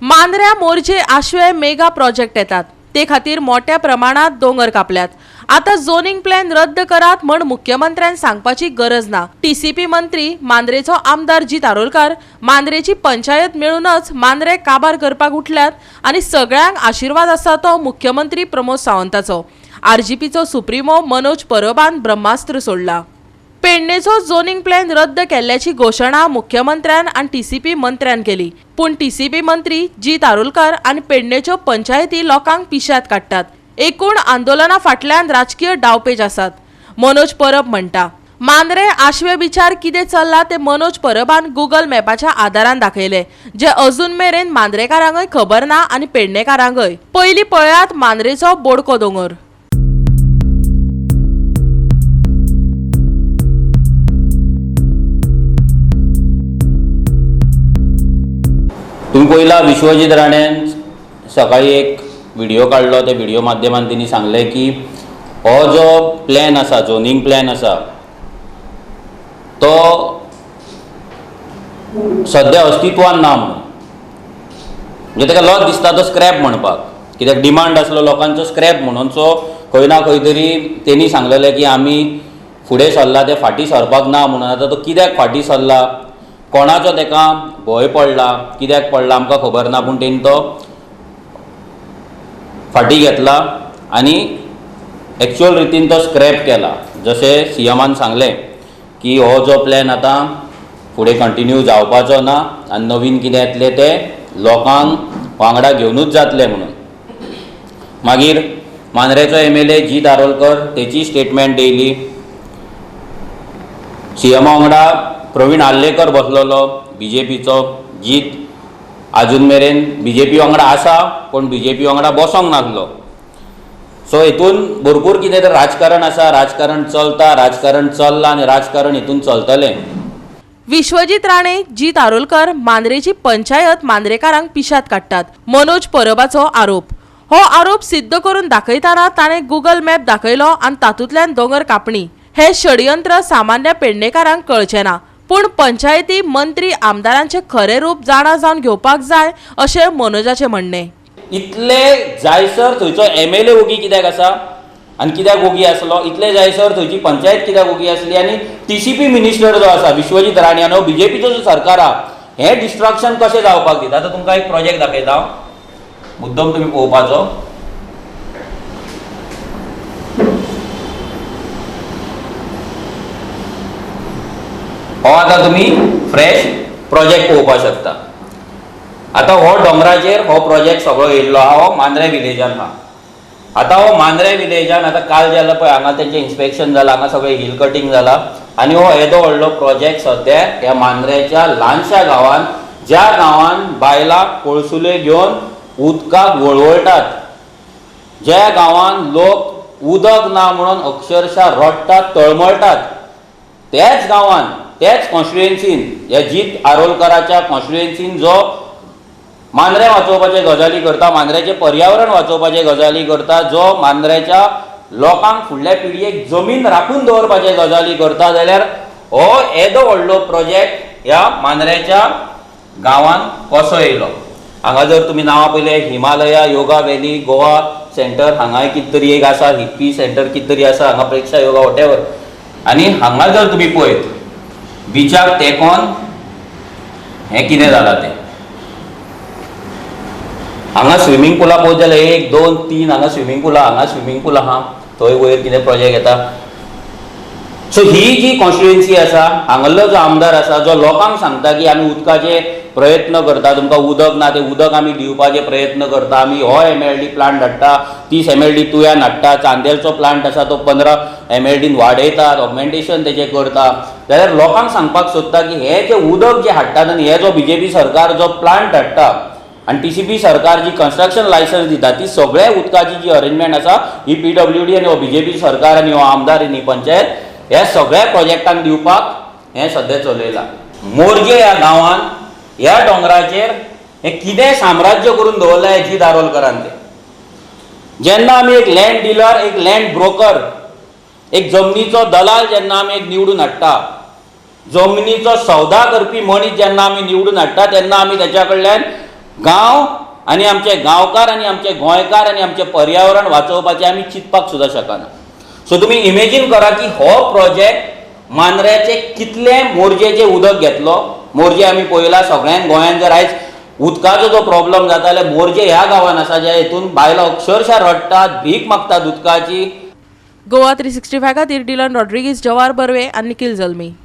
मांद्र्या Morjim आशवे mega project येतात, ते खातीर मोठ्या प्रमाणात दोंगर कापल्यात. आता झोनिंग प्लॅन रद्द करात म्हण मुख्यमंत्र्यान सांगपाची गरज ना. टीसीपी मंत्री, मांद्रेचो आमदार जीत आरोलकार, मांद्रेची पंचायत मेळूनच मांद्रे काबार करपाक उठल्यात आनी सगळ्यांक आशिर्वाद आसा तो मुख्यमंत्री प्रमोद सावंताचो. आरजीपीचो सुप्रिमो मनोज परबान ब्रह्मास्त्र सोडला. पेडणेचो झोनिंग प्लॅन रद्द केल्ल्याची घोशणा मुख्यमंत्र्यान आनी टीसीपी मंत्र्यान केली, पूण टीसीपी मंत्री जीत आरोलकार आनी पेडणेच्यो पंचायती लोकांक पिश्यात काडटात. एकूण आंदोलना फाटल्यान राजकीय डावपेच आसात, मनोज परब म्हणटा. मांद्रे आशवे बिचार कितें चल्लां तें मनोज परबान गुगल मॅपाच्या आदारान दाखयलें, जें अजून मेरेन मांद्रेकारांकय खबर ना आनी पेडणेकारांकय. पयलीं पळयात मांद्रेचो बोडको दोंगर. तुम्ही पयला विश्वजीत राणेन सकाळी एक व्हिडिओ काडलो. त्या व्हिडिओ माध्यमान तेणी सांगलें की हो जो प्लॅन आसा, झोनींग प्लॅन आसा, तो सद्या अस्तित्वान ना म्हणून. म्हणजे ताका लज दिसता तो स्क्रॅप म्हणपाक, कित्याक डिमांड आसलो लोकांचो स्क्रॅप म्हणून. सो खंय ना खंय तरी तेणी सांगलेलें की आमी फुडें सरला ते फाटीं सरपाक ना म्हणून. आतां तो कित्याक फाटीं सरला, कोणाचो ताका भंय पडला, कित्याक पडला आमकां खबर ना, पूण तेणी तो फाटीं घेतला आनी एक्चुअल रितीन तो स्क्रॅप केला. जशें सीएमान सांगलें की हो जो प्लॅन आतां फुडें कंटिन्यू जावपाचो ना आनी नवीन कितें येतलें तें लोकांक वांगडा घेवनूच जातलें म्हणून. मागीर मांद्रेचो एमएलए जीत आरोलकर तेची स्टेटमेंट येयली. सीएमा वांगडा प्रवीण आर्लेकर बसलेलो बीजेपीचो. जीत आजून मेरेन बीजेपी वांगडा आसा, पूण बीजेपी वांगडा बसोंक नासलो. सो हितून भरपूर कितें तर राजकारण आसा, राजकारण चलता, राजकारण चल्लां आनी राजकारण हितून चलतलें. विश्वजीत राणे, जीत आरोलकर, मांद्रेची पंचायत मांद्रेकारांक पिशात काडटात, मनोज परबाचो आरोप. हो आरोप सिद्ध करून दाखयतना ताणें गुगल मॅप दाखयलो आनी तातूंतल्यान दोंगर कापणी हे षडयंत्र सामान्य पेडणेकारांक कळचें ना, पूण पंचायती मंत्री आमदारांचें खरें रूप जाणा जावन घेवपाक जाय अशें मनोजाचें म्हणणें. इतले जायसर थंयचो एमएलए ओगी कित्याक आसा आनी कित्याक ओगी आसलो, इतले जायसर थंयची पंचायत कित्याक ओगी आसली आनी टीसीपी मिनिस्टर जो आसा विश्वजीत राणे आनी हो बीजेपीचो जो सरकार आहा, हें डिस्ट्रक्शन कशें जावपाक दिता. आतां तुमकां एक प्रोजेक्ट दाखयता हांव, मुद्दम तुमी पळोवपाचो. हो आतां तुमी फ्रेश प्रोजेक्ट पळोवपाक शकता. आतां हो दोंगराचेर हो प्रोजेक्ट सगळो येयल्लो आहा, हो मांद्रे विलेजान आहा. आतां हो मांद्रे विलेजान आतां काल जालां पळय, हांगा तेंचें इन्स्पेक्शन जालां, हांगा सगळें हिल कटींग जालां आनी हो येदो व्हडलो प्रोजेक्ट सद्या ह्या मांद्रेच्या ल्हानशा गांवान, ज्या गांवान बायलां कोळसुले घेवन उदकाक वळवळटात, ज्या गांवान लोक उदक ना म्हणून अक्षरशा रडटात, तळमळटात, त्याच गांवान, त्याच कॉन्स्टिट्युएन्सीन, ह्या जीत आरोलकराच्या कॉन्स्टिट्युएन्सीन जो मांद्रे वाचोवपाचे गजाली करता, मांद्र्याचें पर्यावरण वाचोवपाचे गजाली करता, जो मांद्र्याच्या लोकांक फुडल्या पिळगेक जमीन राखून दवरपाचे गजाली करता, जाल्यार हो येदो व्हडलो प्रोजेक्ट ह्या मांद्र्याच्या गांवान कसो येयलो. हांगा जर तुमी नांवां पळयलें, Himalaya yoga valley Goa centre, हांगाय कितें तरी एक आसा, हिप्पी सेंटर कितें तरी आसा हांगा, प्रेक्षा योगा वॉटेवर. आनी हांगा जर तुमी पळयत बिचाक तेंकोन हें कितें जालां तें, हांगा स्विमींग पुलां पळोवप जाल्यार 1 2 3 हांगा स्विमींग पुलां, हांगा स्विमींग पूल आहा, थंय वयर कितें प्रोजेक्ट येता. सो ही जी कॉन्स्टिट्युएन्सी आसा, हांगासरलो जो आमदार आसा जो लोकांक सांगता की आमी उदकाचे प्रयत्न करता, तुमकां उदक ना तें उदक आमी दिवपाचे प्रयत्न करता, आमी हो एमएलडी प्लांट हाडटा, 30 एमएलडी तुयान हाडटा, चांदेलचो प्लांट आसा तो 15 एमएलडीन वाडयतात, ऑगमेंटेशन तेजें करता, जाल्यार लोकांक सांगपाक सोदता की हे जें उदक जें हाडटात आनी हे जो बीजेपी सरकार जो प्लांट हाडटा आनी टीसीपी सरकार जी कन्स्ट्रक्शन लायसन्स दिता, ती सगळ्या उदकाची जी अरेंजमेंट आसा ही पीडब्ल्यूडी आनी हो बीजेपी सरकार आनी हो आमदार आनी पंचायत ह्या सगळ्या प्रोजेक्टांक दिवपाक हें सद्या चलयलां. मोरजे ह्या गांवान ह्या दोंगराचेर हें कितें साम्राज्य करून दवरलां हें जीत आरोलकरान तें. जेन्ना आमी एक लँड डिलर, एक लँड ब्रोकर, एक जमनीचो दलाल जेन्ना आमी एक निवडून हाडटा, जमनीचो सौदा करपी मनीस जेन्ना आमी निवडून हाडटा, तेन्ना आमी तेच्या कडल्यान गांव आनी आमचे गांवकार आनी आमचे गोंयकार आनी आमचें पर्यावरण वाचोवपाचें आमी चिंतपाक सुद्दां शकना. सो तुमी इमेजीन करा की हो प्रोजेक्ट मांद्र्याचे कितले मोरजेचें उदक घेतलो. मोरजे आमी पळयला सगळ्यान गोंयांत, जर आयज उदकाचो जो प्रॉब्लम जाता जाल्यार मोरजे ह्या गांवान आसा, ज्या हितून बायलां अक्षरशा रडटात, भीक मागतात उदकाची. गोवा 365 खातीर डिलन रॉड्रिगीज, जवार बर्वे आनी निखील जल्मी.